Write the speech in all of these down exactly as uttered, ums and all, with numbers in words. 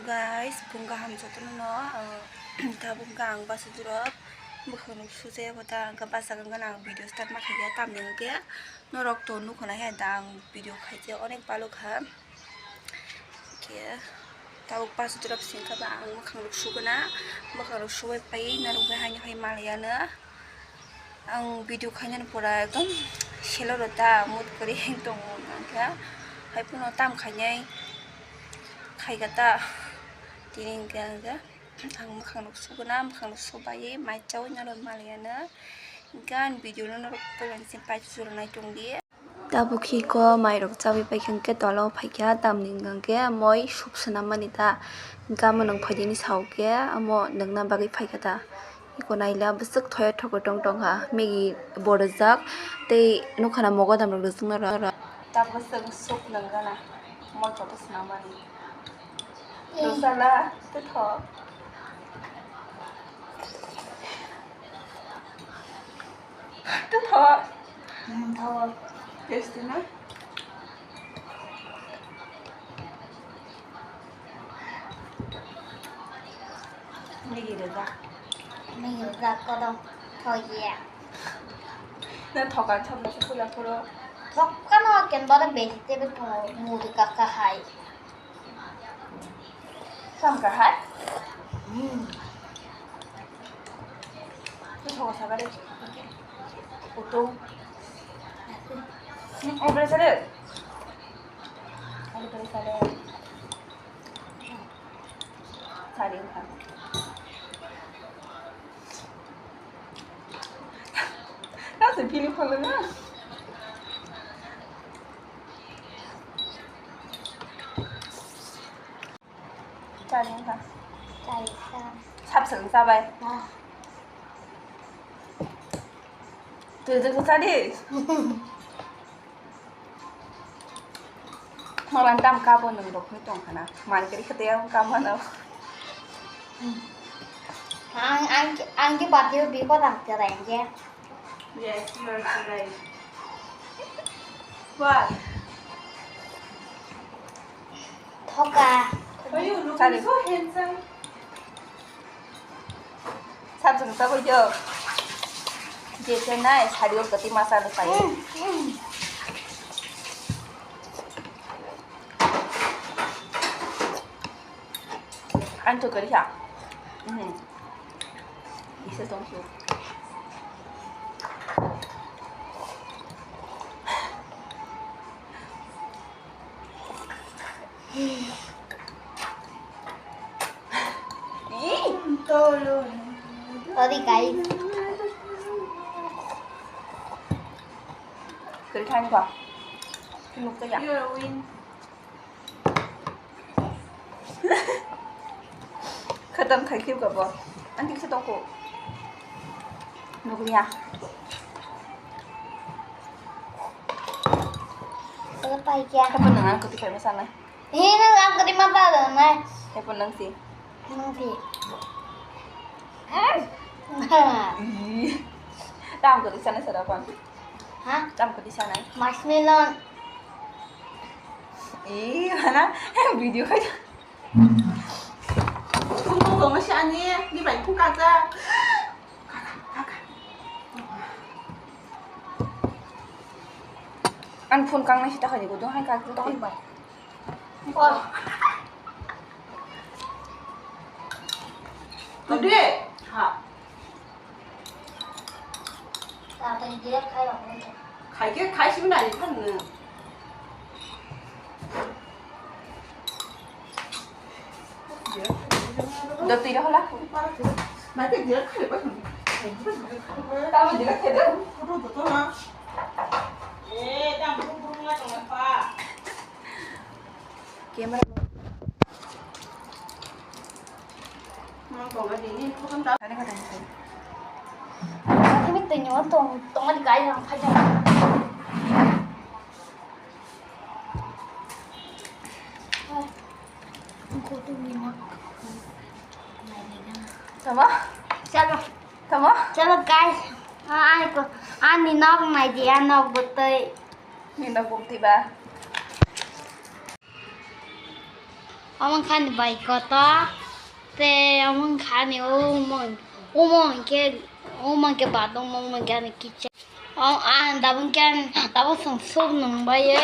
Guys, phung kaham jotono no, ah, tabuk khe ang basa durok bwkhak rok sujaya kho ta, ang khe basa khe ang video start ma khaikha, tamni hwnkhe norok to nukho na he da ang video khaijak onek balo kha. Khe tabuk basa durok singkha ba ang bwkhak rok suguna, bwkhak rok subai pai norok bai haino hai malaya no. Ang video khainani pura ekdom selo rw ta, mood kwrwi tongo, hwnkhe hai phano tam khainai khaikha ta, tini hwnkhe ang khe ang mwkhang rok suguna, mwkhang rok subaiwi mai chaui norok maliyano, hwnkhe ang video no norok poilani simi paithak jora nai tongdi. Tabuk khe iko mairok chawi paikha hwnkhe tola o phaikha, tamni hwnkhe moi soup swnam mani ta, hwnkhe amo nwng phaidi hinwi sao khe amo nwngna bagwi phaikha ta. Iko naila bwswk thoya thokgwi tong tongkha, Maggi bo rwjak tei nukha na mogodam rok rwjaknai rw. Tabuk chwng soup nwngnana, moi joto swnam mani. Rwsala, twthok. Twthok. Hmm, thago. Tasty na? Maggi rwjak. Maggi rwjak kodong thoiya. Na thokan sabla se pula puro. Thokkano ken bara vegetable tongo, muri kaka hai. Sam kahar? Hmm. Itu sama sabar deh. Utuh. Hmm, oh, boleh sadar. Boleh, boleh sadar. Saling kan. Nasıl film falan ha? Chari wngkha. Chari wngkha. Sap swrwng chabai. Ah. Twijlwk twi chadi. Malan tam kabo nwng rok ni tong khana. Man kari khate ang kamano. Ang, ang, ang ki bati o biko dang te rang je. Yes, you are correct. What? Thoka. Why you looking so handsome? Sab jeng sabo yo. Je se nai, sari o kati masa no sai. Ang to kari ha. Mhm. Isa tong su. Ih. Sorry, guys. Kari thani ba. Kinuk ta ya. You're a win. Khatam khai khib ka bo. Ang tiksa tongko. Nugriya. Khatam nang ang kati khai masanai. He nang ang kati mata da nai. He pon nang si. Nang si. Ih. Tam kati sana sarapan. Ha? Tam kati sana. Marshmallow. Ih, mana? Video khai. Kung kung kung si ani, ni bai kung kaja. Ang phone kang nai sita khai ko dong hai kak to bai. Oh. Today. Ha. Khaikhe khai simi nai thang nw. Do twi rohola. Tamo dilo khede. Camera. Kami tengok tong tong di gaya yang panjang. Tamo? Chalo. Tamo? Chalo guys. Ah, ani ko, ani nok nai dia nok butoi. Ni nok bumti ba. Omo wngkha ani bai kotor, tei omo wngkha ani omo, omo hwnkhe, omo hwnkhe bathroom, omo hwnkhe ani kitchen. O, ang tabuk khe, tabuk chwng soup nung bai.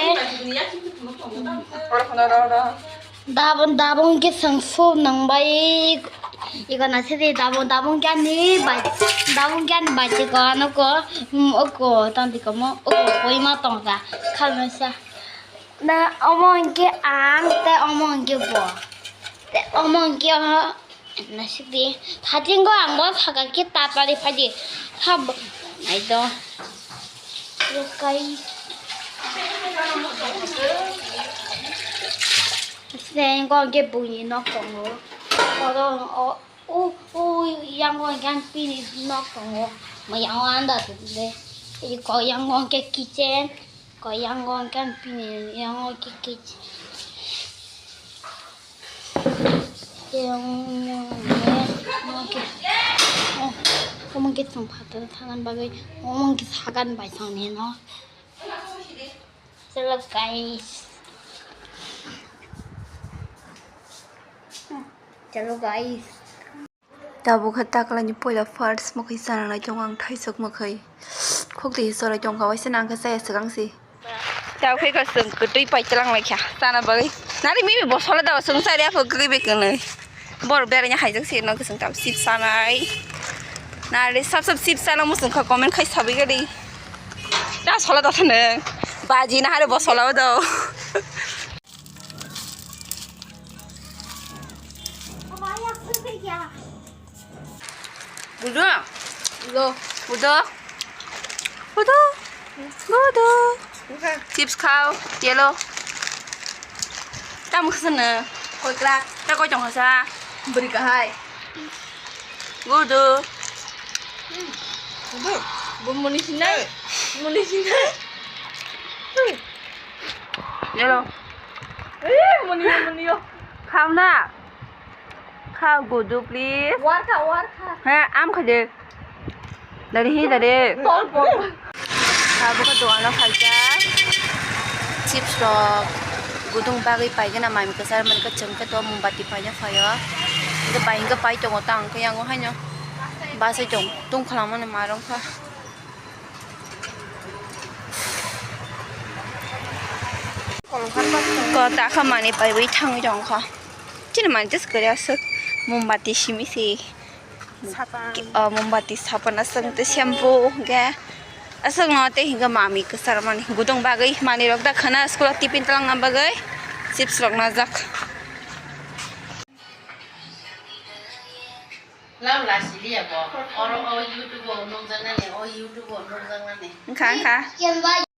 Tabuk, tabuk khe chwng soup nung bai. Iko na sidi tabuk, tabuk khe ani bai, tabuk khe ani bai tiko ano ko, um, oko, tang tiko mo, oko, koi ma tong sa, khalmasa. Na, omo hwnkhe ang, tei omo hwnkhe bo. Tei omo hwnkhe o, na sidi. Hatingo ang bo saka khe tatari phaidi. Hab, nai do. Yo, kai. Sidi, go hwnkhe buini nok tongo. Oro, o, O, o, yang o yang pini nok tongo. Ma yang o anda tu de. Iko yang o ke kitchen. Ko yang o kan pini yang o ke kitchen. Yang o ke. Oh, kamu ke song phatar thanan bagai. Kamu ke sagan bai song ni no. Chalo guys. Chalo guys. Tabuk khe taklaini puila first mwkhwi chana nai tongo ang thaisok mwkhwi. Khukti se chwrai tongkha waisa nang khe chaya swkang se. Tabuk khe chwng kwtwi pai chwlang lai kha chana bagwi. Nari mimi bosola da chwng chari apho kwrwi bai kwnwi. Borok beraina haijak se no chwng tam chips chanai. Nari sab sab chips chana muchung kha comment khai sabai gadi. Ta sola da thane. Baji na hare bosola do. Budo. Budo. Budo. Budo. Budo. Chips khao, yellow. Tam khasana. Koi klak. Ta koi tong khasa. Beri kahai. Budo. Budo. Bu muni sinai. Muni sinai. Yellow. Eh, muni yo, muni yo. Khao na. Kha gudu, please. Warkha, warkha. He, am khaide. Dari hi dari. Tol pok. Abo khe dogano phaikha. Chips rok gudung bagwi paigwna mai kwchar mankha, chwng khe to mombati paina phaio. Hwnkhe bai hwnkhe pai tongo tang khe yango haino. Basai tong tungkhalamani marwng kha. Ko takha manwi paiwi thangwi tongkha. Chini manwi just kwrwi aswk mombati simi se. Sapan. Ki-, oh, mombati sapan aswk tei shampoo hwnkhe aswk no tei hwnkhe mami kwchar mani gudung bagwi manwi rok da khana school o tiffin twlangna bagwi chips rok najak. Lam lasi liya bo. Oro o YouTube o nukjaknani, o YouTube o nukjaknani. Wngkha, wngkha.